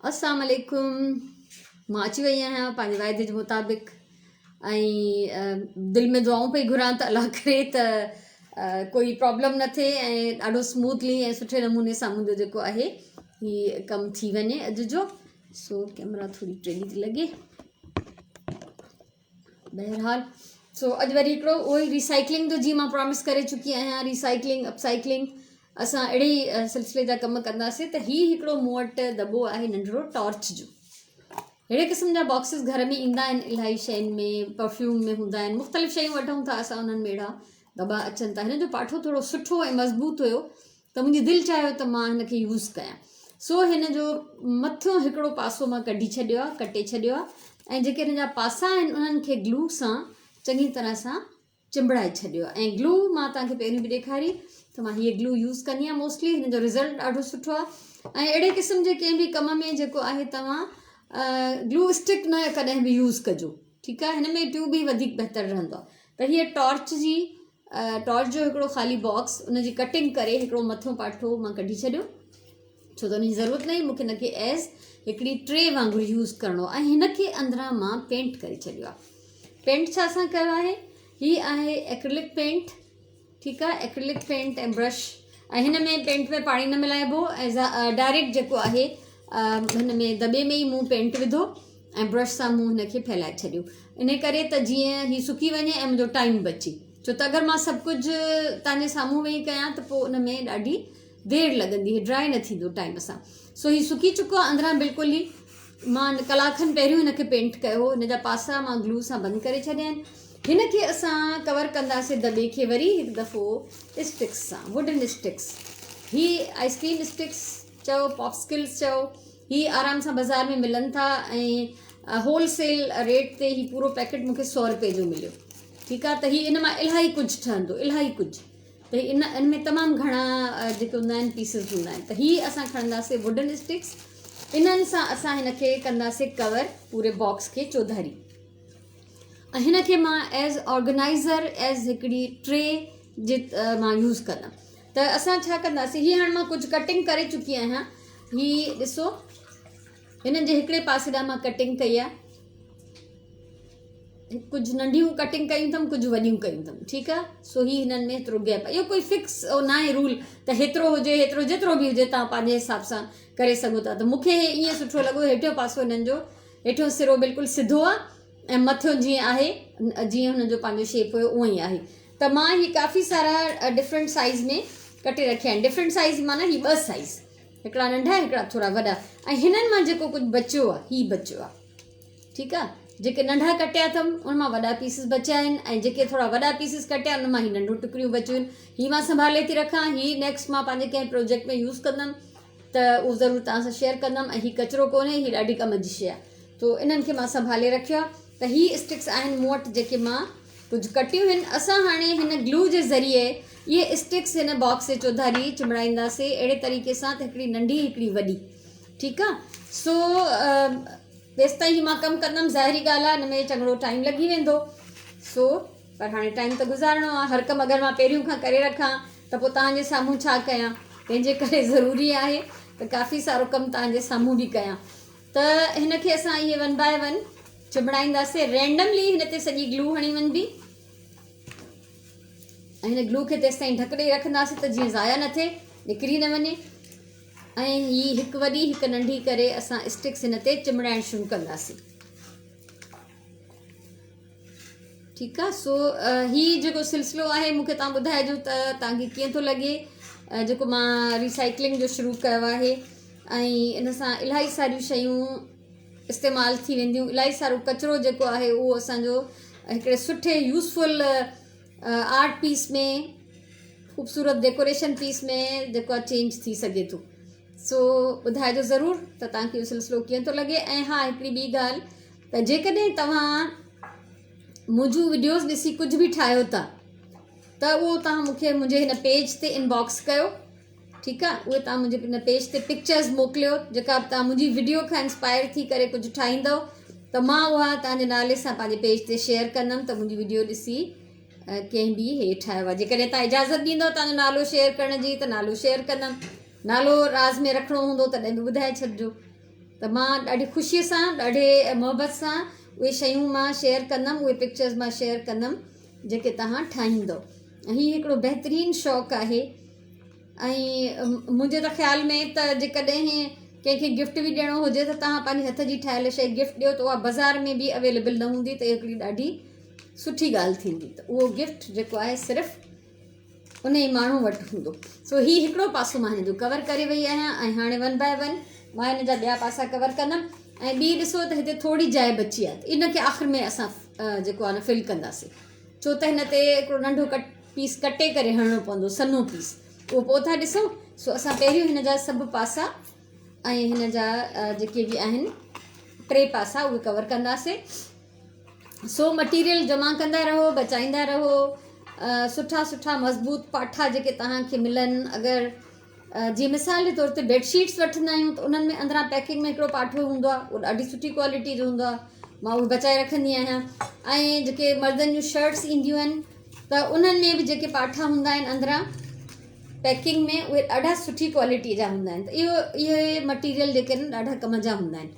السلام عليڪم مان اچي وئي آهيان پنهنجي واعدي جي مطابق ۽ دل ۾ دعائون پئي گهران ته الله ڪري ته ڪوئي پرابلم نه ٿئي ۽ ڏاڍو سموٿلي ۽ سٺي نموني سان منهنجو جيڪو آهي هي ڪم ٿي وڃي اڄ جو سو ڪيمرا ٿوري ٽيڏي ٿي لڳي بهرحال سو اڄ وري هڪڙو اهو ئي ريسائيڪلنگ جو جيئن مان پرامس ڪري چڪي آهيان ريسائيڪلنگ اپ سائيڪلنگ اسان اهڙي ئي سلسلي جا ڪم ڪنداسين ته هي هڪڙو مون وٽ دٻو آهي ننڍڙو ٽارچ جو اهڙي قسم جا باڪسز گهر ۾ ايندا آهن الاهي شين ۾ پرفيوم ۾ هوندا آهن مختلف شيون وٺون ٿا اسان انهن ۾ اهڙا دٻا اچن ٿا هن جو پاٺو ٿورو سٺو ۽ مضبوط هيو ته منهنجي دل چاهيو ته مان هن کي يوز ڪيان سو هن جو مٿيون هڪڙو پاسو مان ڪڍي ڇڏيو آهي ڪٽي ڇڏيو آهي ۽ جيڪي هن جا پاسا آهن انهن کي گلو سان چڱي طرح سان چنبڙائي ڇڏيو آهي ۽ گلو مان توهان کي پهريون به ڏيکاري ته مان هيء گلو يوز ڪندي آهيان موسٽلي هن جو رزلٽ ڏاڍو سٺو آهي ۽ اهڙي قسم جي ڪنهن به ڪم ۾ جيڪو آهي توهان گلو اسٽڪ نه ڪڏهن به يوز ڪجو ٺيڪ آهي هن ۾ ٽيوب ئي وڌيڪ بهتر رهندو آهي ته هيء ٽارچ جي ٽارچ جو هڪڙو خالي باڪس ان جي ڪٽنگ ڪري هڪڙو مٿيون پاٺو مان ڪڍي ڇڏيو ڇو ته ان جي ضرورت نه هئي مونکي هن کي ايز هڪڙي ٽري وانگر يوز ڪرڻو ۽ هن کي اندران مان پينٽ ڪري ڇڏيو آهي پينٽ ڇا سان ڪيو آهي هي آهي ايڪريلڪ پينٽ ٺيڪ آهي ايڪريلڪ پينٽ ۽ برش ۽ هن ۾ پينٽ ۾ پاڻي نه ملائبو ۽ ڊائريڪٽ جيڪو آهي هن ۾ دٻي ۾ ئي مون پينٽ وڌو ۽ برش سان مون هن کي ڦهلائي ڇڏيو ان ڪري ته جيئن هي سڪي وڃي ۽ منهنجو ٽائيم بچي ڇو ته اگر مان سڀ ڪجهه توهان جي سامهون ويهي ڪيان ته پوء ان ۾ ڏاڍي دير لڳندي هي ڊرائي نه ٿيندو ٽائيم سان سو هي سڪي چڪو آهي اندران بلڪل ئي مان ڪلاڪ کن پهريون هن کي پينٽ ڪيو هو هن جا پاسا مان گلو سان بند ڪري ڇڏيا آهن هن کي اسان ڪور ڪنداسين دٻي کي وري هڪ دفعو اسٽڪس سان ووڊن اسٽڪس هي آئس ڪريم اسٽڪس چئو پاپسڪلز چئو هي آرام سان بازار ۾ ملن ٿا ۽ هول سيل ريٽ تي هي پورو پيڪيٽ مونکي سو روپئي جو مليو ٺيڪ آ ته هي ان مان الاهي ڪجهه ٺهندو الاهي ڪجهه ته هي ان ان ۾ تمام گهڻا جيڪي هوندا آهن پيسز هوندا آهن ته هي اسان کڻنداسي ووڊن اسٽڪس انهن سان اسان هن کي ڪنداسي ڪور پوري باڪس کي چوڌاري ۽ هن کي مان ايز آرگنائزر ايز هڪڙي ٽري جي مان يوز ڪندم ته اسان ڇا ڪنداسين هي هاڻ مان ڪجهه ڪٽنگ ڪري چڪي آهيان هي ڏسو هنن جي هڪڙي پاسي ڏانهن مان ڪٽنگ ڪئي آهي ڪجهه ننڍيون ڪٽنگ ڪيون اٿم ڪجهه وڏيون ڪيون اٿم ٺيڪ آهي سو هي هنن ۾ هيترو گيپ اهو ڪوئي فڪس نه آهي رول ته هيترو هجي هيترو جيترو به هجي توهان پنهنجي حساب سان ڪري سگهو ٿا ته مونکي هي ائين سٺو لڳو هيٺيون پاسو هنن جو هيٺيون سرو بلڪل سڌو آهي ۽ مٿيون جيئن آهي جيئن هن جو پنهنجو شيپ هيو اونئن ئي آهي ته مان هي ڪافي سارا ڊفرنٽ سائيز ۾ ڪٽي رکيا آهن ڊفرنٽ سائيز معنيٰ هي ٻه سائيز هڪڙا ننڍا هڪڙا ٿورا وڏا ۽ هنن مان جيڪو ڪجهه بچيو آهي هي بچيو آهي ٺيڪ آهي جيڪي ننڍا ڪٽيا اٿم ان مان وڏا پيسز بچيا آهن ۽ جيڪي ٿورا وڏا پيسز ڪٽيا ان مان هي ننڍو ٽڪريون بچيون آهن هي مان سنڀالي ٿي رکان هي نيڪسٽ مان پنهنجي ڪنهن پروجيڪٽ ۾ يوز ڪندم ته اهو ضرور توهان سان شيئر ڪندم ۽ هي ڪچرو ڪونهي هي ڏاڍي ڪم جي شيء آهي تو انهن کي مان سنڀالي رکيو آهي ته هي اسٽڪس آهن مون وٽ جيڪي مان ڪجهه ڪٽيون هن اسان هاڻي هن گلو جي ذريعي اهي اسٽڪس هن باڪس جي چوڌاري چنبڙائينداسي اهڙي طريقي سان ته هڪڙي ننڍي هڪڙي وڏي ٺيڪ آ سو تيستائين هي مان ڪم ڪندم ظاهري ڳالهه آ هن ۾ چڱڙو ٽائيم لڳي ويندو سو پر هاڻي ٽائيم ته گذارڻو آ هر ڪم اگر مان پهريون کان ڪري رکان ته پوء توهان جي سامهون ڇا ڪيان تنهن جي ڪري ضروري آهي ته ڪافي سارو ڪم توهان جي سامهون به ڪيان ته هن کي اسان اهي ون باء ون چنبڙائينداسين رينڊملي هن تي سڄي گلو هڻي وڃبي ۽ هن گلو کي تيستائين ڍڪ ڏئي رکنداسين ته جيئن ضايع نه ٿئي نڪري نه وڃي ۽ هي هڪ وڏي هڪ ننڍي ڪري اسان اسٽڪس هن تي چنبڙائڻ شروع ڪنداسين ٺيڪ آ سو هي جيڪو سلسلو آهي مونکي تان ٻڌائجو ته تان کي ڪيئن ٿو لڳي جيڪو مان ريسائيڪلنگ جو شروع ڪيو آهي ۽ ان سان الاهي ساريون شيون استعمال ٿي وينديون الاهي سارو ڪچرو جيڪو آهي اهو اسانجو هڪڙي سٺي يوزفل آرٽ پيس ۾ خوبصورت ڊيڪوريشن پيس ۾ جيڪو آهي چينج ٿي سگهي ٿو سو ٻڌائجو ضرور ته تان کي اهو سلسلو ڪيئن ٿو لڳي ۽ ها هڪڙي ٻي ڳالهه ته جيڪڏهن توهان منهنجون وڊيوز ڏسي ڪجهه به ٺاهيو ٿا ته اهو توهان مون کي منهنجي هن پيج تي انباڪس ڪيو ٺيڪ آهي اهي توهان منهنجي هن پيج تي پڪچرز موڪليو جيڪا به توهان منهنجي وڊيو کان انسپائر ٿي ڪري ڪجهه ٺاهيندو ته مان اها توهان جي نالي سان پنهنجي پيج تي شيئر ڪندم ته منهنجي وڊيو ڏسي ڪنهن به هي ٺاهيو آهي جيڪڏهن توهان اجازت ڏيندو توهان جو نالو شيئر ڪرڻ جي ته نالو شيئر ڪندم نالو راز ۾ رکڻو هوندو تڏهن به ٻڌائي ڇڏجو. ته مان ڏاڍي خوشي سان ڏاڍي محبت سان اهي شيون مان شيئر ڪندم اهي پڪچرز مان شيئر ڪندم جيڪي توهان ٺاهيندو هي هڪڙو بهترين شوق آهي ۽ منهنجي ته خيال ۾ ته جيڪڏهن ڪنهن کي گفٽ به ڏيڻو هجي ته توهان پنهنجي هٿ جي ٺاهيل شيء گفٽ ڏيو ته اها بازار ۾ به اويليبل نه هوندي ته هڪڙي ڏاڍي سٺي ڳالهه ٿيندي ته اهو گفٽ جيڪو آهي صرف ان ئي ماڻهو وٽ هوندو. سو هي هڪڙو پاسو مان هن جو ڪور ڪري وئي آهيان ۽ هاڻي ون باء ون مان هن جا ٻيا پاسا ڪور ڪندم ۽ ٻي ڏسو ته هتي ٿوري جاء بچي آهي ته ان کي آخر ۾ اسان جيڪو آهي نه فل ڪنداسين ڇو ته هن تي هڪڙو ننڍو ڪٽ پيس ڪٽي ڪري هڻڻو پوندو سنهو پيس اهو پوء ٿا ڏسون. سو اسان پهريون هن جا سڀ پاسا ۽ هن جا جيڪي به آهن ٽي پاسا اهي ڪور ڪنداسين. سو مٽيريل جمع ڪندا رهو بچائيندا رهو سٺا سٺا مضبوط پاٺا جيڪي توهان کي ملن اگر جي مثال جي طور تي بيڊ شيٽس وٺندا آهيون ته انهن ۾ اندران پيڪنگ ۾ هڪڙو پاٺو هوندو آهي اهو ڏاڍي سٺي ڪوالٽي جو هوندو آهي مان اهو بچائي رکندي آهيان ۽ جيڪي مردن جون شرٽس اينديون آهن ته انهن ۾ به جيڪي پاٺا هوندا آهن اندران پيڪنگ ۾ اهي ڏاڍا سٺي ڪوالٽي جا هوندا آهن ته اهو اهي مٽيريل جيڪي آهن ڏاڍا ڪم جا هوندا آهن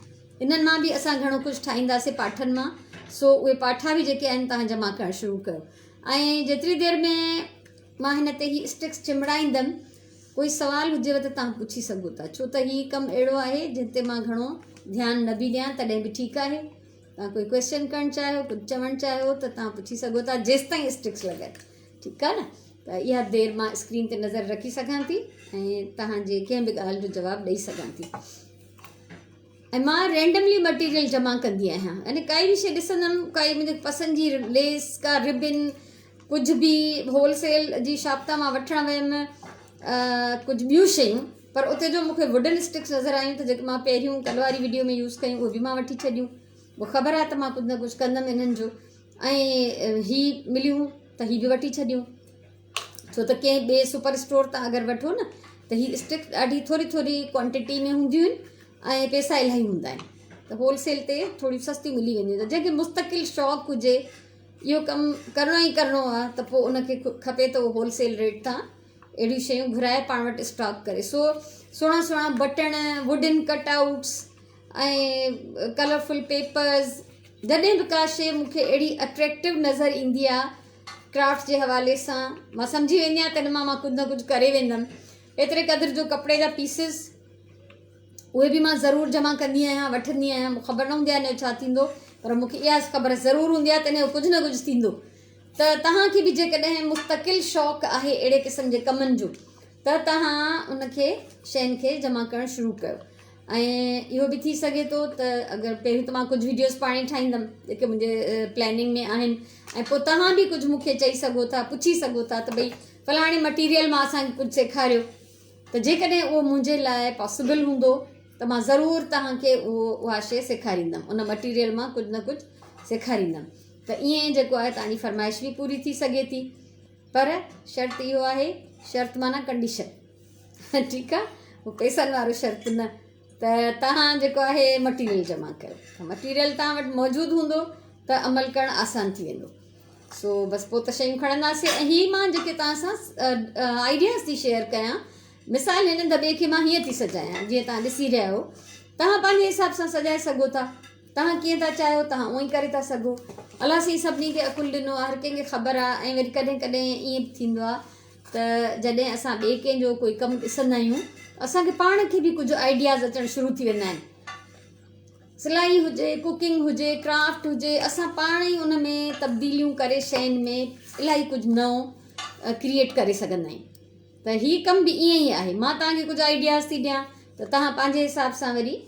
انهن مان به اسان گهڻو ڪجهه ٺاهينداسين پاٺن مان سو اهي پاٺا به جيڪي آهن توهان جمع ڪرڻ شروع ڪيو ۽ جيتري دير ۾ مان هن تي هي اسٽڪس چنبڙائيندم ڪوئي سوال هجيو ته توهان پڇي سگهو ٿا ڇو ته هي ڪم اهڙو آهي جنهن تي مان گهڻو ڌيان نه به ڏيان تڏهن به ٺيڪ آهي توهان ڪوئي ڪويسچن ڪرڻ چاهيو ڪجهه چوڻ چاهيو ته توهان پڇي سگهو ٿا جيستائين اسٽڪس لڳن ٺيڪ آهي نه ته اها دير مان اسڪرين تي نظر رکي سگهان ٿي ۽ توهان جي ڪنهن به ڳالهه جو جواب ڏئي سگهان ٿي ۽ مان رينڊملي مٽيريل جمع ڪندي آهيان يعني ڪائي به شي ڏسندم ڪائي منهنجي پسند جي ليس ڪا ربن ڪجهه به هول سيل جي شاپ تان مان وٺڻ ويم ڪجهه ٻيون شيون پر اتي جو مونکي ووڊن اسٽڪس نظر آيون ته جيڪي مان پهريون ڪل واري ويڊيو ۾ يوز ڪيون اهي به مان وٺي ڇڏيون مون خبر آهي ته مان ڪجهه نه ڪجهه ڪندم انهن جو ۽ هي مليون ته هي به وٺي ڇڏيون ڇو ته ڪنهن ٻئي سپر اسٽور تان اگر وٺو نه ته هي اسٽڪ ڏاڍي ٿوري ٿوري ڪوانٽٽي ۾ هونديون آهن ۽ پئسا الاهي هوندا آهن ته هول سيل تي ٿوريون سستيون ملي وينديون ته جنهن کي مستقل شوق هجي اهو ڪم ڪرڻو ئي ڪرڻو آهي ته پوء ان کي کپي ته اهو هول سيل ريٽ تان اهڙيون شيون گهرائي پاڻ وٽ اسٽاڪ ڪري سو سهڻا سهڻا بٽڻ ووڊن ڪٽ آئوٽس ۽ ڪلرفل پيپرز جڏهن به ڪا شيء مون کي اهڙي اٽريڪٽو نظر ايندي آهي ڪرافٽ جي حوالي سان مان سمجهي ويندي آهيان ته ان مان مان ڪجهه نه ڪجهه ڪري ويندم ايتري قدر جو ڪپڙي جا پيسز اهي به مان ضرور جمع ڪندي آهيان وٺندي آهيان مون خبر نه هوندي آهي ان جو ڇا ٿيندو پر مون کي اها خبر ضرور هوندي آهي ته ان جو ڪجهه نه ڪجهه ٿيندو ته توهان کي به جيڪڏهن مستقل شوق آهي اهڙي قسم جي ڪمن جو ته توهان ان کي شين کي جمع ڪرڻ شروع ڪيو ۽ اهو به ٿي سگهي ٿو ته اگر پهريون ته مان ڪجهه ويڊيوز پاڻ ئي ٺاهيندم جيڪي منهنجي پلاننگ ۾ آهن ۽ پوء توهان به ڪجهه مون کي چئي سگهو ٿا پڇي سگهو ٿا ته ڀئي فلاڻي مٽيريل مان اسان کي ڪجهه سيکاريو ته جيڪڏهن اهو منهنجي لاء پاسبل هوندو ته مان ضرور توهان کي اهو اها شيء سيکاريندم ان مٽيريل مان ڪجهه نه ڪجهه سيکاريندم ته ائين جيڪو آهي توهان جي فرمائش به پوري ٿي سگهي ٿي پر شرط اهو آهي شرط معنيٰ ڪنڊيشن ٺيڪ آ هو پئسن وارو شرط نه ته توهان جيڪو آهي مٽيريل جمع ڪيو ته مٽيريل توهان وٽ موجود هوندو ته عمل ڪرڻ آسان ٿي ويندو سو بس پوء ته شيون کڻنداسين ۽ هي مان جيڪي توهان سان آئيڊياز ٿي شيئر ڪيان مثال هن دٻي کي مان هيئن ٿي سجايان جيئن توهان ڏسي رهيا آهيو توهان پنهنجي حساب سان سجائي سگهو ٿا توهان ڪيئن ٿا چاهيو توهان اونئين ڪري ٿا سگهو الله سائين سڀني کي عقل ڏنو آهي هر ڪنهن کي خبر آهي ۽ وري ڪڏهن ڪڏهن ائين به ٿيندو آهي ته جڏهن اسان ٻئي ڪنهن جو ڪوئي ڪم ڏسندا آهيون اسان کي پاڻ کي به ڪجهه آئيڊياز اچڻ شروع ٿي ويندا آهن سلائي هجي ڪوڪنگ هجي ڪرافٽ هجي اسان پاڻ ئي ان ۾ تبديليون ڪري شين ۾ الاهي ڪجهه نئون ڪريئيٽ ڪري سگهندا آهيون ته هي ڪم به ائين ئي آهي مان توهان کي ڪجهه آئيڊياز ٿي ڏيان ته توهان پنهنجي حساب سان وري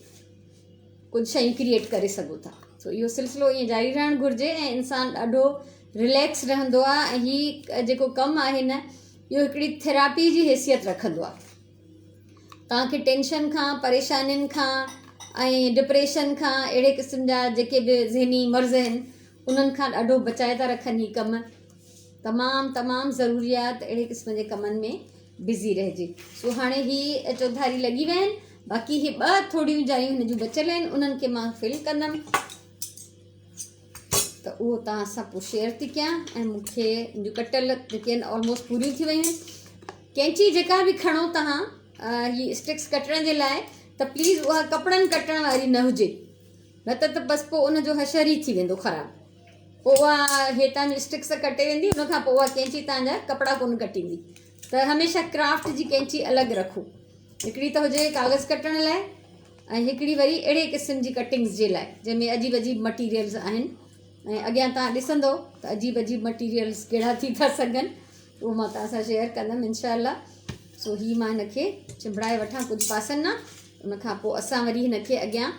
ڪجهه شيون ڪريئيٽ ڪري سگهو ٿا سو اهو سلسلو ائين جاري رهڻ گهرجي ۽ انسان ڏاڍو رليڪس رهندو آهي ۽ هي جيڪو ڪم آهي نه اهو هڪڙي ٿراپي جي حيثيت رکندو آهي توهان کي ٽينشن کان پريشانين کان ۽ ڊپريشن کان اهڙي قسم جا جيڪي به ذهني مرض آهن انهن کان ڏاڍو بچائي ٿا رکن هي ڪم تمام تمام ضروري آهي ته اهڙي قسم جي ڪمن ۾ بزي رهجي. سو هاڻي هي چوڌاري لڳي ويا آهن باقي هي ٻه ٿوريون جايون هن جون بچيل آهن انهن کي مان فل ڪندم ته اهو توهان سان پوء شيئر ٿي ڪيان ۽ مون کي منهنجون ڪٽيل جيڪي آهن آلموسٽ پوريون ٿي ويون آهن ڪينچي جيڪا به کڻو توهان هي اسٽڪس ڪٽڻ جي لاء ته پليز اها ڪپڙن ڪٽڻ واري نه هجي نه ته ته بس پوء ان جو حشر ئي ٿي ويندو خراب. پوء اها هي تان جو اسٽڪس ڪٽي ويندي ان کان پوء اها ڪينچي تان جا ڪپڙا ڪونه ڪٽيندي. ته هميشه ڪرافٽ جي ڪينچي الڳ رکو. هڪڙي ته هجي ڪاغذ ڪٽڻ لاء ۽ هڪڙي وري اهڙي قسم جي ڪٽنگس جي لاء جنهن ۾ عجيب عجيب مٽيريلز آهن ۽ اڳيان تان ڏسندو ته عجيب عجيب مٽيريلز ڪهڙا ٿي ٿا سگهن اهو مان توهان سان شيئر ڪندم انشاء الله. سو هي مان هن کي چنبڙائي وٺان ڪجهه پاسن نا ان کان پوء اسان وري هن کي اڳيان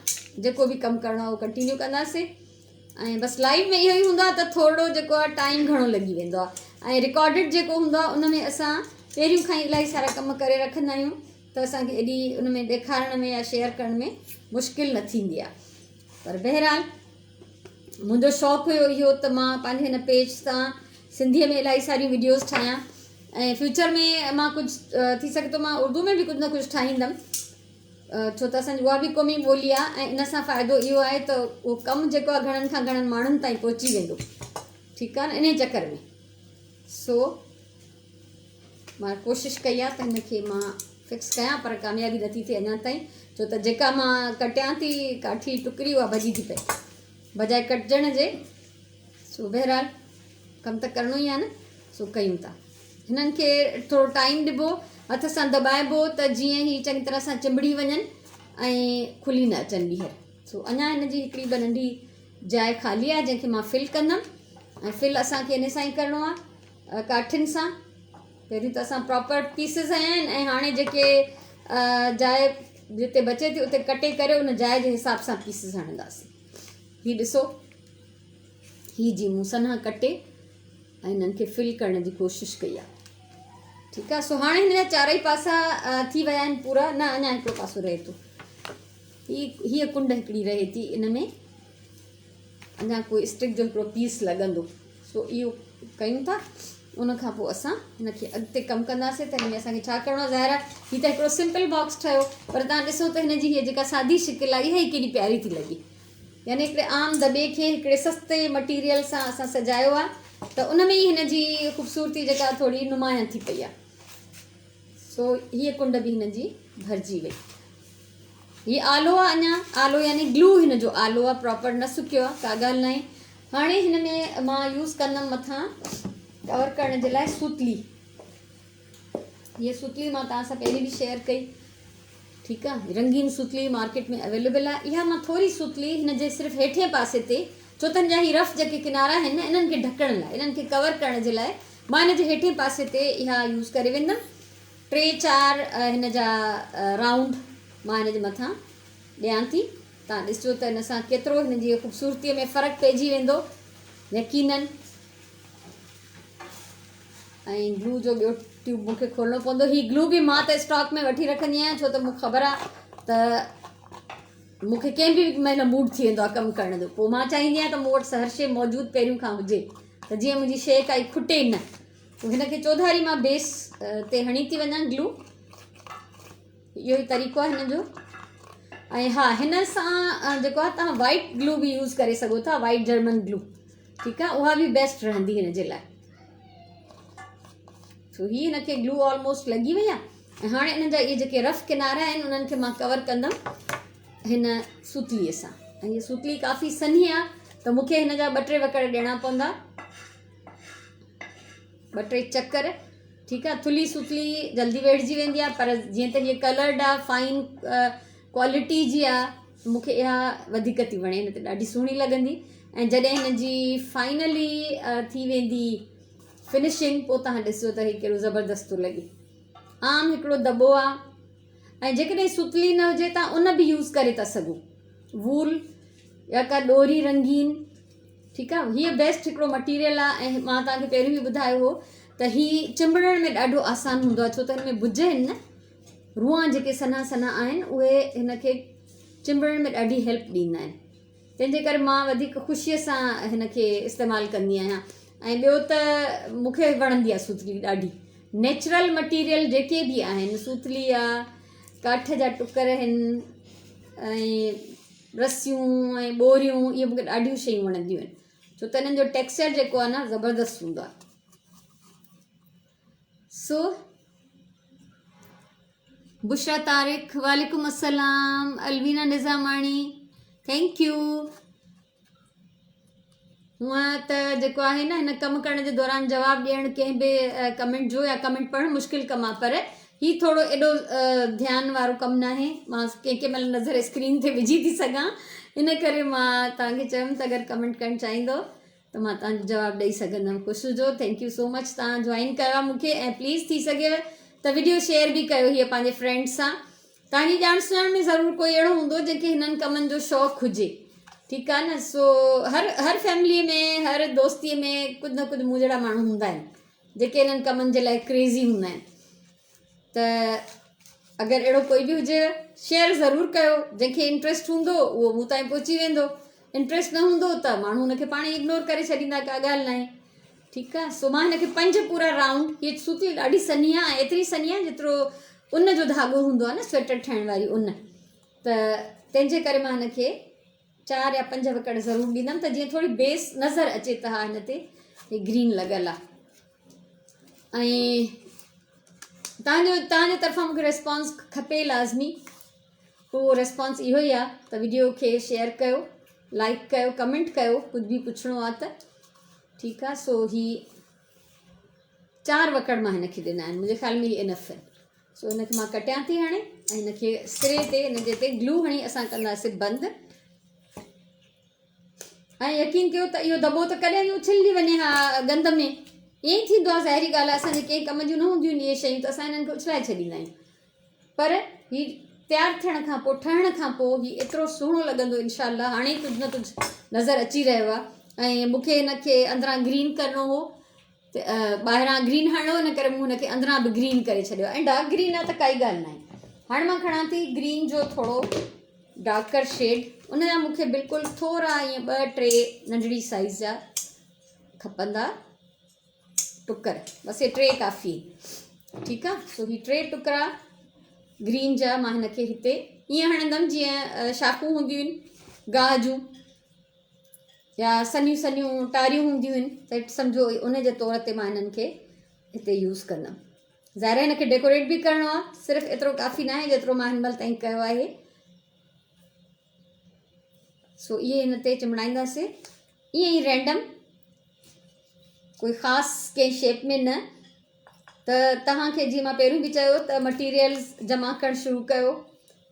جيڪو به ڪم ڪرڻو آهي اهو ڪنٽينيو ڪنداسين ۽ بس لائيو ۾ اهو ئي هوندو آهي ته ٿورڙو جيڪو آهي ٽائيم گهڻو لڳي ويندو آهي ۽ رڪارڊڊ جيڪو هوندو آهي ان ۾ اسان پهريون کان ئي الاهي سارا ڪم ڪري رکندا آهيون ته اسانکي ايڏي ان ۾ ڏيکارڻ ۾ يا شيئر ڪرڻ ۾ مشڪل نه ٿيندي آهي پر بهرحال منهنجو شوق هيو اهو ته مان پنهنجي هن پيج تان سنڌيء ۾ الاهي ساريون وڊيوز ٺاهيان ۽ فيوچر ۾ مان ڪجهه ٿي سگهي ٿو مان اردو ۾ به ڪجهه نه ڪجهه ٺاهيندم ڇو ته اسانجي اها به قومي ٻولي آهي ۽ ان سان فائدو اهو آهي ته اهو ڪم جيڪو آهي گهڻن کان گهڻن ماڻهن تائين پهچي ويندو ٺيڪ آهي نه انهي چڪر ۾ سو مان ڪوشش ڪئي آهي ته هن کي مان فڪس ڪيان پر ڪاميابي نٿي ٿئي اڃا تائين ڇو ته جيڪا مان ڪٽيان ٿي ڪاٺي ٽڪري اها ڀڄي ٿي پئي بجاء ڪٽجڻ جي سو بهرحال ڪم ته ڪرڻو ئي آهي نه سو ڪيون ٿا هنن کي ٿورو ٽائيم ڏبو هٿ سان دٻائبو ته جيئن هي چڱي طرح سان چنبڙي وڃن ۽ کلي نه اچن ٻيهر سو اڃا هن جي هڪڙي ٻه ننڍي جاء خالي آهي جنهن کي مان فل ڪندم ۽ فل اسان کي ان سان ئي ڪرڻو آهي ڪاٺين سان پهريون ته اسان پراپر پيسز هنيا آهن ۽ هاڻي جيڪي جاء جتي بچي ٿي اتي ڪٽي ڪري ان جاء جي حساب سان پيسز هڻنداسين هي ڏسو هي جي مون سنها ڪٽي ۽ انهن کي فل ڪرڻ جي ڪوشش ڪئي آهي ٺيڪ آهي سو هاڻي هن جا چارئي پاسا ٿي ويا آهن پورا نه اڃا هڪڙو پاسو رهي ٿو هي هيء ڪنڊ هڪڙي رهي ٿي ان ۾ اڃا ڪوئي اسٽڪ جو هڪڙو پيس لڳندو سو اهو ڪيون ٿا ان کان پوء اسان هن کي اڳتي ڪم ڪنداسين ته هن ۾ اسانکي ڇا ڪرڻو آهي ظاهر آهي هي ته هڪڙو سمپل باڪس ٺهيو پر تان ڏسو ته هن جي هيء جيڪا سادي شڪل آهي اها ئي ڪيڏي پياري ٿي لڳي يعني هڪڙي عام دٻي کي هڪڙي سستي مٽيريل سان اسان سجايو آهي ته ان ۾ ئي هن جي خوبصورتي جيڪا ٿوري نمايان ٿي پئي آهي. سو هيء ڪنڊ به هن جي ڀرجي وئي. هي آلو آهي اڃا آلو يعني گلو هن جو آلو آهي پراپر نه سڪيو آهي ڪا ڳالهه ناهي. هاڻي هن ۾ مان يوز ڪندم مٿان ڪور ڪرڻ جي لاء سوتلي. هيء سوتلي مان توهان سان پهرين به شيئر ڪئي. ٺيڪ آ رنگين سوتلي مارڪيٽ ۾ اويليبل آ اها مان ٿوري سوتلي هن جي صرف هيٺين پاسي تي ڇو ته هن جا هي رف جيڪي ڪنارا آهن نه انهن کي ڍڪڻ لاء انهن کي ڪور ڪرڻ جي لاء مان هن جي هيٺين پاسي تي اها يوز ڪري ويندم ٽي چار هن جا رائونڊ مان هن جي مٿان ڏيان ٿي تان ڏسجو ته هن سان ڪيترو هن جي خوبصورتي ۾ فرق پئجي ويندو يقينن ۽ گلو جو ٻيو ٽيوب مون کي کولڻو پوندو هي گلو به مان ته اسٽاڪ ۾ وٺي رکندي آهيان ڇو ته مون کي خبر آهي ته مون کي ڪنهن به مهل موڊ ٿي ويندو آهي ڪم ڪرڻ جو پوء مان چاهيندي آهيان ته مون وٽ هر شيء موجود پهريون کان هجي ته جيئن منهنجي شيء ڪائي کٽي نه پوء هن کي چوڌاري مان بيس تي هڻي ٿي وڃان گلو اهو ئي طريقو آهي هن جو ۽ ها هن سان جيڪو آهي توهان وائٽ گلو به يوز ڪري سگهو ٿا وائٽ جرمن گلو ٺيڪ آهي اها به بيسٽ رهندي هن جي لاء سو هي هن کي گلو آلموسٽ لڳي وئي آهي ۽ هاڻي انهن جا اهي جيڪي رف ڪنارا آهن انهن کي مان ڪور ڪندم هن سوتلي سان ۽ هي سوتلي ڪافي سنهي آهي ته مون کي هن جا ٻه ٽي وڪڙ ڏيڻا پوندا ٻه ٽي چڪر ٺيڪ آهي ٿلهي سوتلي جلدي ويڙهجي ويندي آهي پر جيئن ته هيء ڪلرڊ آهي فائن ڪوالٽي جي آهي مون کي اها وڌيڪ ٿي وڻي هن تي ڏاڍي سهڻي لڳندي ۽ جڏهن هن جي فائنلي ٿي ويندي فنشنگ پوء تهان ڏسجو ته هي ڪهڙو زبردست ٿو لڳي عام هڪڙو دٻو آهي ۽ جيڪڏهن سوتلي نه هجي تان ان به يوز ڪري ٿا سگهو وول يا ڪا ڏوري رنگين ٺيڪ آ هيء بيسٽ هڪڙو مٽيريل آ ۽ مان توهان کي پهريون به ٻڌايو هو ته هي چنبڙڻ ۾ ڏاڍو آسان هوندو آ ڇو ته هن ۾ بج آهن نه روئان جيڪي سنها سنها آهن اهي هن کي چنبڙڻ ۾ ڏاڍي هيلپ ڏيندا آهن تنهن جي ڪري مان وڌيڪ خوشيء سان هن کي استعمال ڪندي آهيان ۽ ٻيو ته مون کي وڻندي آ سوتلي ڏاڍي نيچرل مٽيريل جيڪي به آهن سوتلي آ ڪاٺ جا ٽڪر آهن ۽ رسيون ۽ ٻوريون اهي مونکي ڏاڍيون شيون وڻنديون آهن ڇو ته انهن جو ٽيڪسچر جيڪو آهي نه زبردست هوندو آهي سو بشرا طارق وعليڪم السلام الوينا نظاماڻي thank you هونء ته جيڪو آهي نه هن ڪم ڪرڻ جي دوران جواب ڏيڻ ڪنهن به ڪمينٽ جو يا ڪمينٽ پڙهڻ مشڪل ڪم آهي پر هي ٿورو ايڏو ڌيان وارو ڪم ناهي مان ڪنهن ڪنهن مهل نظر اسڪرين تي وجهي ٿي سگهان ان ڪري مان توهان کي چيم ته اگر ڪمينٽ ڪرڻ چاهيندو ته مان توهان جو جواب ڏئي سگهندم خوش هجو thank you سو مچ توهان جوائن ڪيو آهي مون کي ۽ پليز ٿي سگهيو ته وڊيو شيئر به ڪيو هيء پنهنجي فرينڊ سان توهان جي ڄاڻ سڃاڻ ۾ ضرور ڪوئي اهڙو هوندو جنهن کي هنن ڪمن جو شوق هجي ٺيڪ آهي نه سو هر هر فيملي ۾ هر دوستي ۾ ڪجهه نه ڪجهه مون جهڙا ماڻهو هوندا آهن جيڪي هنن ڪمن جي لاء ڪريزي هوندا آهن ته اگر اهڙو ڪوئي به هجي شيئر ضرور ڪيو جنهن کي انٽرسٽ هوندو اهو مون تائين پهچي ويندو انٽريسٽ نه هوندو ته ماڻهو ان کي پاڻ ئي اگنور ڪري ڇڏيندا ڪا ڳالهه ناهي ٺيڪ آ سو مان هن کي پنج پورا رائونڊ هي سوتي ڏاڍي سنهي آ ۽ ايتري سنهي آ جيترو ان جو ڌاڳو هوندو آ نه سوئيٽر ٺاهڻ واري ان ته تنهن جي ڪري مان هن کي چار يا پنج وڪڙ ضرور ڏيندم ته جيئن ٿوري بيس نظر اچي ته ها هن تي هي گرين لڳل آ ۽ تانجو تانجي طرفان مونکي ريسپانس کپي لازمي اهو ريسپانس اهو ئي آ ته وڊيو کي شيئر ڪيو لائڪ ڪيو ڪمينٽ ڪيو ڪجهه به پڇڻو آ ته ٺيڪ آ سو هي چار وڪڙ مان هن کي ڏنا آهن منهنجي خيال ۾ هي انف آهن سو هن کي مان ڪٽيان ٿي هاڻي ۽ هن کي سري تي هن جي تي گلو هڻي اسان ڪنداسي بند ۽ يقين ڪيو ته اهو دٻو ته ڪڏهن به اڇلجي وڃي ها گند ۾ ائين ئي ٿيندو آهي ظاهري ڳالهه آهي اسان جي ڪنهن ڪم جون نه هونديون آهن اهي شيون ته اسان انهن کي اڇلائي ڇڏيندا آهيون پر هي تيار ٿيڻ کان پوء ٺهڻ کان پوء هي ايترو سهڻو لڳندو انشاء الله هاڻي ئي ڪجهه نه ڪجهه نظر اچي رهيو آهي ۽ مون کي هن کي اندران گرين ڪرڻو هو ٻاهران گرين هڻڻو ان ڪري مون هن کي اندران به گرين ڪري ڇڏيو ۽ ڊارڪ گرين آهي ته ڪائي ڳالهه ناهي هاڻي مان کڻان ٿي گرين جو ٿورو ڊارڪر شيڊ ان جا مون کي بلڪل ٿورا ائين ٻه ٽي ننڍڙي سائز جا کپندا ٽڪر بس هي ٽي ڪافي ٺيڪ آهي سو هي ٽي ٽڪرا گرين جا مان هن کي هتي ائين هڻندم جيئن شاخون هونديون آهن گاهه جون يا سنهيون سنهيون ٽاريون هونديون آهن ته سمجهو ان جي طور تي مان انهن کي هتي يوز ڪندم ظاهر آهي هن کي ڊيڪوريٽ به ڪرڻو آهي صرف ايترو ڪافي ناهي جيترو مان هن مهل تائين ڪيو آهي سو اهي هن تي چمڙائينداسي ائين ئي رينڊم ڪوئي خاص ڪنهن شيپ ۾ نه ته توهان کي جيئن مان پهريون به چيو ته مٽيريلز جمع ڪرڻ شروع ڪيو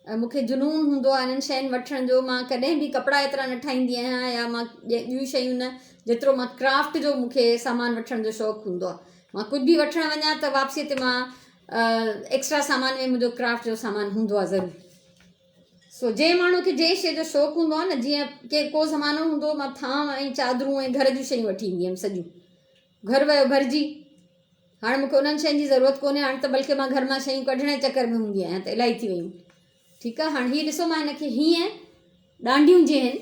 ۽ مون کي جنون هوندو آهي انهن شين وٺڻ جو مان ڪڏهن به ڪپڙا ايترا نه ٺاهيندي آهيان يا مان ٻيون شيون نه جيترو مان ڪرافٽ جو مون کي سامان وٺڻ جو شوق هوندو آهي مان ڪجهه به وٺڻ وڃان ته واپسي تي مان ايڪسٽرا سامان ۾ منهنجو ڪرافٽ جو سامان هوندو آهي ضرور سو جنهن ماڻهو کي جنهن شيء جو شوق هوندو آهي نه جيئن ڪي ڪو زمانو هوندو مان ٿانو ۽ چادرون ۽ گهر جون شيون وٺي ايندي هيم سڄيون گهر ويو ڀرجي هاڻي مونکي انهن شين جي ضرورت ڪونهي هاڻي ته بلڪه مان گهر مان شيون ڪڍڻ جي چڪر ۾ هوندي آهيان ته الاهي ٿي ويون ٺيڪ آهي هاڻي هي ڏسو مان هن کي هيئن ڏانڊيون جي آهن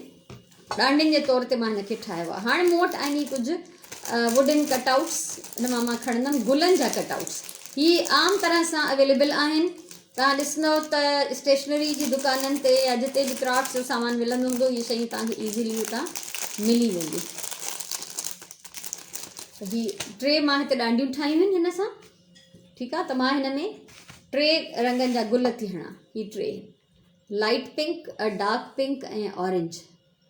ڏانڊين جي طور تي مان هن کي ٺاهيو آهي هاڻي مون وٽ آهن هي ڪجهه ووڊن ڪٽ آئوٽس ان مان مان کڻندم گلن جا ڪٽ آئوٽس هي عام طرح سان اويليبل آهن توهان ڏسندو ته اسٽيشنري جي دڪانن تي يا جتي به ڪرافٽس جو سامان ملندو هوندو اهي شيون توهان کي ايزيلي اتان ملي وينديون ته هي ٽي مان هتي ڏانڊيون ٺاهيون آهن هن سان ٺيڪ آهي ته مان هن ۾ ٽي رنگن جا گل ٿي هڻان هي ٽي light pink dark pink ۽ orange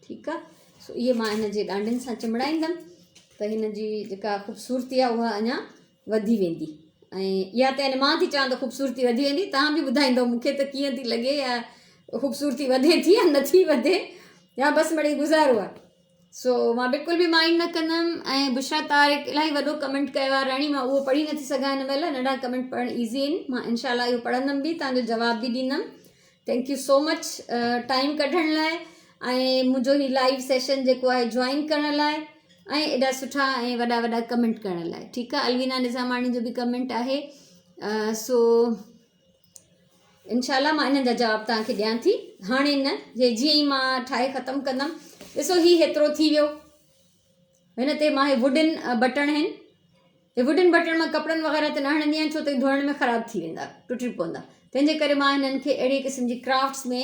ٺيڪ آ سو اهي مان هن جي ڏانڊين سان چنبڙائيندم ته هن جي جيڪا خوبصورتي آ اها اڃا وڌي ويندي ۽ اها ته يعني مان ٿي چوان ته خوبصورتي وڌي ويندي توهان به ٻڌائيندو مون کي ته ڪيئن ٿي لڳي يا خوبصورتي وڌي ٿي يا نٿي وڌي يا بس مڙئي گذارو آ سو مان بلڪل به مائنڊ نه ڪندم ۽ بشرا طارق الاهي وڏو ڪمينٽ ڪيو آ راڻي مان اهو پڙهي نٿي سگهان هن مهل ننڍا ڪمينٽ پڙهڻ ايزي آهن مان انشاء الله اهو پڙهندم به توهان جو جواب به ڏيندم thank you so much time ڪڍڻ لاء ۽ منهنجو هي لائيو سيشن جيڪو آهي جوائن ڪرڻ لاء ۽ ايڏا سٺا ۽ وڏا وڏا ڪمينٽ ڪرڻ لاء ٺيڪ آهي الوينا نظاماڻي جو به ڪمينٽ آهي سو انشاء الله مان انهن جا جواب توهان کي ڏيان ٿي هاڻي نه جي جيئن ئي مان ٺاهي ختم ڪندم ڏسو هي هيترو ٿي ويو هن تي مان هي ووڊن بٽڻ آهن هي ووڊن بٽڻ مان ڪپڙن وغيره تي نه هڻندي آهيان ڇو ته ڌوئڻ ۾ خراب ٿي ويندا ٽٽي پوندا تنهن جي ڪري مان هنن کي اهڙي قسم جي ڪرافٽس ۾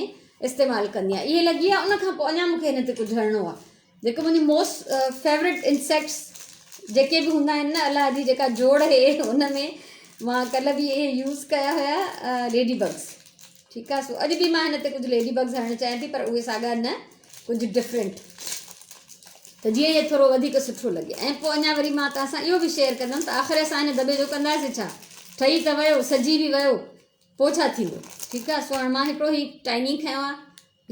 استعمال ڪندي آهيان اهي لڳي ويا ان کان پوء اڃا مون کي هن تي ڪجهه هڻڻو آهي جيڪو منهنجي موسٽ فيورٽ انسيڪٽس جيڪي به هوندا آهن نه الله جي جيڪا جوڙ هي ان ۾ مان ڪلهه به اهي يوز ڪيا هيا ليڊي بگس ٺيڪ آ سو اڄ به مان هن تي ڪجهه ليڊي بگس هڻڻ چاهيان ٿي پر اهي ساڳا نه ڪجهه ڊفرنٽ ته جيئن هي ٿورو وڌيڪ سٺو لڳي ۽ پوء اڃا وري مان توهان سان اهو به شيئر ڪندم ته آخر اسان هن دٻي جو ڪنداسين ڇا ٺهي ته ويو سجي به ويو پوء ڇا ٿيندو ٺيڪ آ سو هاڻي مان هڪڙو هي ٽائني کنيو آ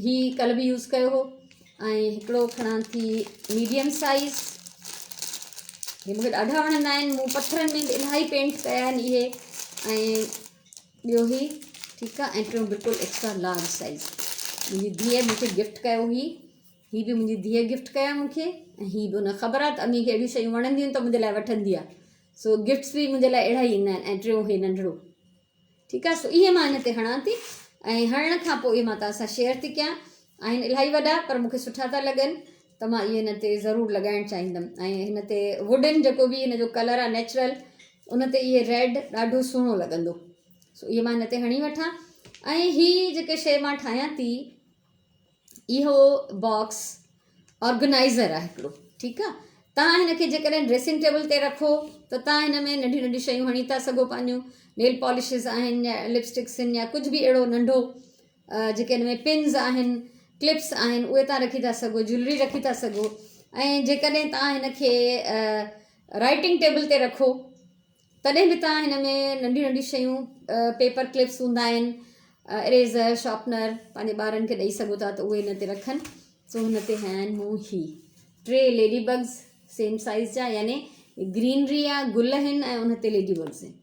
هي ڪلهه به يوز ڪيو هو ۽ هڪڙو کڻان ٿي ميڊيم سائز هي مونکي ڏاڍا وڻندا آهن مون پٿرن ۾ به الاهي پينٽ ڪيا آهن اهي ۽ ٻيو هي ٺيڪ آ ۽ ٽيون بلڪل ايڪسٽرا لارج سائز منهنجي ڌيء مونکي گفٽ ڪيو هي هي به منهنجي ڌيء گفٽ ڪيا مونکي ۽ هي به ان خبر آ ته امي کي اهڙيون شيون وڻنديون آهن ته منهنجي لاء وٺندي آ سو گفٽس به منهنجي لاء اهڙا ئي ايندا آهن ۽ ٽيون هي ننڍڙو ٺيڪ آ سو اهي مان هن تي هڻان ٿي ۽ هڻڻ کان پوء اهي مان توهان سان شيئر ٿي ڪيان آهن الاهي وڏا پر مون کي سٺا ٿا لڳن ته مان اهي هن تي ضرور لڳائڻ چاهيندم ۽ هن تي ووڊن جيڪو به هن جو ڪلر آ نيچرل ان تي اهي ريڊ ڏاڍو سهڻو لڳندو سو اهي مان هن تي هڻي وٺان ۽ هي جيڪي شيء مان ٺاهيان ٿي اهو باڪس آرگنائزر آهي هڪڙو ٺيڪ آ تان هن کي جيڪڏهن ڊريسنگ ٽيبل تي رکو ته تان هن ۾ ننڍيون ننڍيون شيون هڻي ٿا سگهو پنهنجون نيل پالشز آهن يا لپسٽڪس آهن يا ڪجهه به اهڙو ننڍو جيڪي هن ۾ پنز آهن ڪلپس آهن اهي تان رکي ٿا سگهو جولري رکي ٿا سگهو ۽ جيڪڏهن تان هن کي رائٽنگ ٽيبل تي رکو تڏهن به توهان هن ۾ ننڍيون ننڍيون شيون پيپر ڪلپس هوندا آهن اريزر شارپنر پنهنجي ٻارن کي ڏئي سگهو ٿا ته اهي هن تي رکن سو هن تي هنيا آهن مون هي ٽي ليڊي بگز سيم سائز جا يعني گرينري آ گل آهن ۽ ان تي ليڊي بگز آهن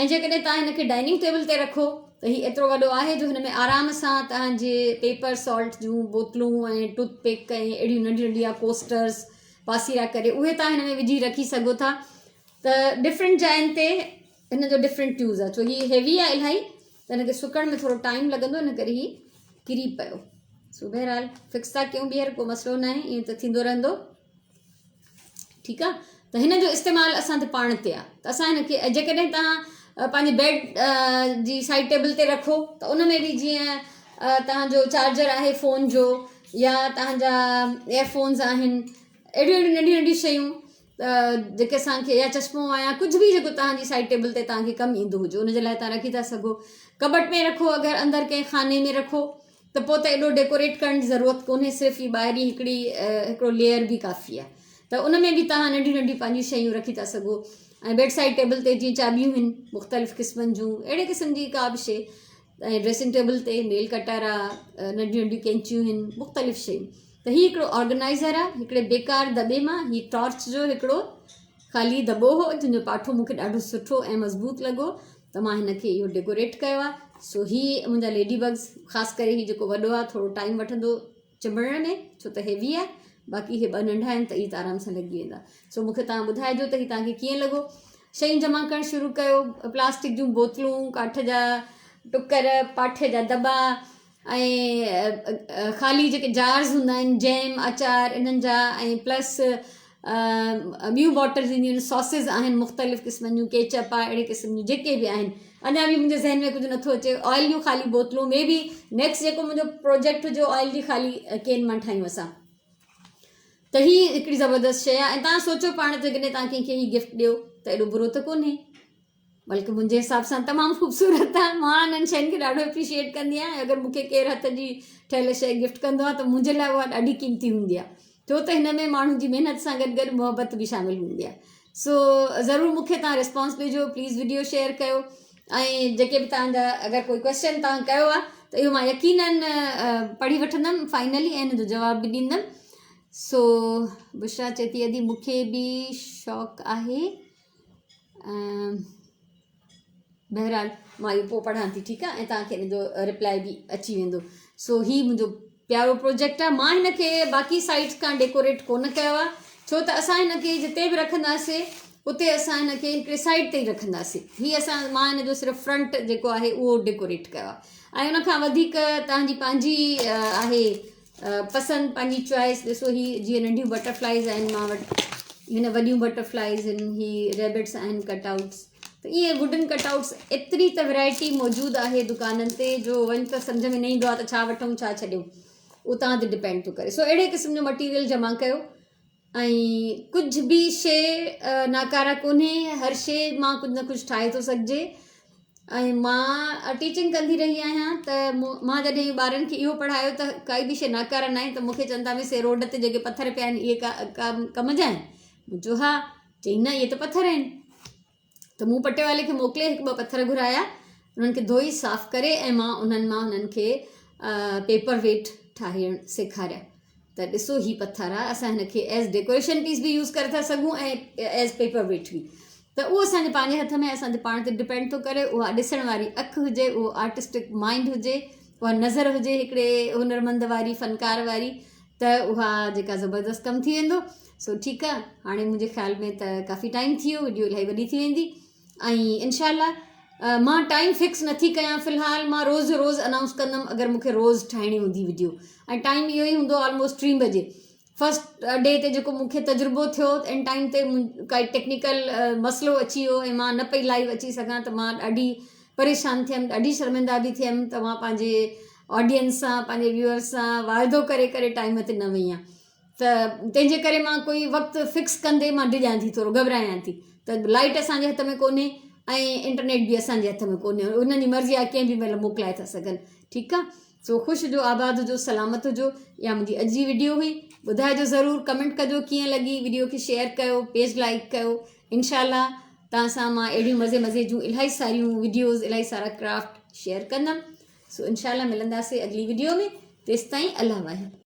۽ جيڪڏهن توهان هن کي ڊائننگ ٽيبل تي رکو ته هي ايترو وڏو آهي جو هن ۾ آرام سان توهان جي پيپر سالٽ جون بوتلون ۽ ٽوٿ پڪ ۽ اهڙيون ننڍيون ننڍيون ڪوسٽرز پاسيرا ڪري اهي توهان هن ۾ وجهي رکي سگهو ٿا ته ڊفرنٽ جاين تي هن جو ڊفرنٽ يوز آهي ڇو هي هيوي آهي الاهي ته هن کي سڪڻ ۾ ٿورو ٽائيم لڳندو ان ڪري هي ڪري پيو سو بهرحال فڪس ٿا ڪيون ٻيهر ڪو مسئلو نه آهي ائين ته ٿيندو رهندو ٺيڪ آهي ته هن جو استعمال اسان تي پاڻ تي آهي ته اسان هن کي جيڪڏهن توهان پنهنجي بيڊ جي سائيڊ ٽيبل تي رکو ته ان ۾ به جيئن توهان جو چارجر آهي فون جو يا توهان جا ايئر فونز آهن اهڙيون اهڙيون ننڍيون ننڍيون شيون جيڪي اسانکي يا چشمو آهي يا ڪجهه به جيڪو توهان جي سائيڊ ٽيبل تي توهان کي ڪم ايندو هجي ان جي لاء توهان رکي ٿا سگهو ڪٻٽ ۾ رکو اگر اندر ڪنهن خاني ۾ رکو ته پوء ته ايڏو ڊيڪوريٽ ڪرڻ جي ضرورت ڪونهي صرف هي ٻاهرين هڪڙي هڪڙو ليئر به ڪافي آهي ته ان ۾ به توهان ننڍيون ننڍيون پنهنجون شيون رکي ٿا سگهو ۽ بيڊ سائيڊ ٽيبل تي جيئن چاٻيون آهن مختلف قسمن جون اهڙي قسم جي ڪا به شيء ۽ ڊريسنگ ٽيبل تي نيل ڪٽر آ ننڍيون ننڍيون ڪينچيون آهن مختلف شيون ته هي هڪڙو آرگنائزر آ هڪڙي بيڪار دٻي مان هي ٽارچ جو هڪڙو خالي دٻو هو جنهن جو پاٺو مونکي ڏاڍو سٺو ۽ مضبوط لڳو ته مان هن کي اهو ڊيڪوريٽ ڪيو آ سو هي منهنجا ليڊي بگز خاص ڪري هي جيڪو وڏو آ ٿورو ٽائيم وٺندو چنبڙڻ ۾ ڇو ته هيوي آهي باقي اهي ٻه ننڍا آهن ته اهي ته آرام سان لڳي ويندا سو مونکي توهان ٻڌائجو ته هي توهان کي ڪيئن لڳو شيون جمع ڪرڻ شروع ڪيو پلاسٽڪ جون بوتلون ڪاٺ جا ٽڪر پاٺي جا دٻا ۽ خالي جيڪي جارز هوندا آهن جيم آچار انهن جا ۽ پلس ٻيون باٽلز اينديون آهن ساسز آهن مختلف قسمن جون ڪيچپ آهي اهڙي قسم جون جيڪي به آهن اڃا به منهنجي ذهن ۾ ڪجهه نٿو اچي آئل جون خالي بوتلون مي بي نيڪسٽ جيڪو منهنجو پروجيڪٽ هجي آئل جي خالي ڪين مان ٺاهيون اسان ته هي هڪڙي زبردست شيء آهي ۽ تان سوچو پاڻ ته جيڪڏهن تان ڪنهن کي هي گفٽ ڏيو ته ايڏو برو ته ڪونهي بلڪه منهنجي حساب سان تمام خوبصورت آهي مان انهن شين کي ڏاڍو اپريشيئيٽ ڪندي آهيان اگر مون کي ڪير هٿ جي ٺهيل شيء گفٽ ڪندو آهي ته منهنجي لاء اها ڏاڍي قيمتي هوندي آهي ڇو ته هن ۾ ماڻهو جي محنت سان گڏ گڏ محبت به شامل هوندي آهي سو ضرور مون کي تان ريسپانس ڏجو پليز وڊيو شيئر ڪيو ۽ جيڪي به تان جا اگر ڪوئي ڪويشچن تان ڪيو آهي ته اهو مان يقينن پڙهي وٺندم فائنلي ۽ ان جو جواب به ڏيندم سو بشرا چئي ٿي ادي مون کي به شوق آهي بهرحال مان اهو پوء پڙهان ٿي ٺيڪ آهي ۽ توهان کي ان جو رپلائي به اچي ويندو سو هي منهنجو پيارو پروجيڪٽ آهي مان هن کي باقي سائيٽس کان ڊيڪوريٽ ڪونه ڪيو آهي ڇو ته اسان هن کي جتي به رکنداسي اتي اسان هن کي هڪڙي سائيٽ تي ئي رکنداسي هي اسان مان هن جو صرف فرنٽ جيڪو آهي اهو ڊيڪوريٽ ڪيو آهي ۽ ان کان وڌيڪ توهان جي پنهنجي آهي پسند پنهنجي چوائس ڏسو هي جيئن ننڍيون بٽرفلائز آهن مان وٽ هن وڏيون بٽرفلائز آهن هي ريبٽس آهن ڪٽ آئوٽس ته ائين ووڊن ڪٽ آئوٽس ايتري ته ورائٽي موجود آهي دڪانن تي جو وڃ ته سمجهه ۾ نه ايندو آهي ته ڇا وٺون ڇا ڇڏيون اهو توهان تي ڊپينڊ ٿو ڪري سو اهڙي قسم جو مٽيريل جمع ڪيو. ۽ ڪجهه به شيء ناڪاره ڪونهي هر شيء مان ڪجهه نه ڪجهه ٺاهي ٿو سگهجي ۽ مان ٽيچنگ ڪندي رهي آهيان ته مان جڏهن ٻارن کي اهو پڙهايو ته ڪائي به شيء ناڪاره ناهي ته مون کي چون ٿا مس هي روڊ تي جيڪي پٿر پيا آهن اهي ڪا ڪم جا آهن مون چيو ها چئي نه اهي ته پٿر آهن ته مون پٽيوالي کي موڪلي هڪ ٻه پٿر گهرايا انهن کي ڌوئي صاف ڪري ۽ مان انهن مان هنن کي پيپر ويٽ ٺاهڻ سيکاريا ته ڏسو هي پٿر آهي اسان هن کي ايز ڊيڪوريشن پيس به يوز ڪري ٿا سگهون ۽ ايز پيپر ويٽ به ته اهو اسانجي پنهنجي هٿ ۾ اسانجي پاڻ تي ڊپينڊ ٿو ڪري اها ڏسڻ واري اک هجي اهو آرٽسٽڪ مائنڊ هجي اها نظر هجي هڪڙي هنرمند واري فنڪار واري ته اها جيڪا زبردست ڪم ٿي ويندو سو ٺيڪ آ هاڻي منهنجي خيال ۾ ته ڪافي ٽائيم ٿي ويو وڊيو الاهي وڏي ٿي ويندي ۽ انشاء الله مان ٽائيم فڪس نٿي ڪيان في الحال مان روز جو روز انائونس ڪندم اگر مونکي روز ٺاهڻي هوندي وڊيو ۽ ٽائيم اهو ئي هوندو آلموسٽ ٽين بجي فرسٽ ڊي تي جيڪو مونکي تجربو ٿيو ان ٽائيم تي ڪائي ٽيڪنيڪل مسئلو اچي ويو ۽ مان نه پئي لائيو اچي سگهان ته مان ڏاڍي پريشان ٿيم ڏاڍي شرمنده به ٿيم ته مان پنهنجي آڊينس سان پنهنجي ويوئرس سان واعدو ڪري ڪري ٽائيم تي نه وئي آهيان ته تنهن جي ڪري مان ڪوئي وقت فڪس ڪندي مان ڊڄان ٿي ٿورو گهٻرايان ٿي ته لائٽ اسانجي هٿ ۾ ڪونهي ۽ انٽرنيٽ به اسانجي هٿ ۾ ڪونهي انهن جي مرضي آهي ڪنهن به مهل موڪلائي ٿا سگهن ٺيڪ آهي سو خوش هجو آباد هجو سلامت هجو اها منهنجي اڄ جي وڊيو هئي ٻڌائجو ضرور ڪمينٽ ڪجو ڪيئن لڳي وڊيو کي شيئر ڪيو پيج لائڪ ڪيو انشاء الله توهان سان مان اهڙيون مزي مزي جون الاهي ساريون وڊيوز الاهي سارا ڪرافٽ شيئر ڪندم سو انشاء الله ملنداسي اڳلي وڊيو ۾ تيستائين الله واهي.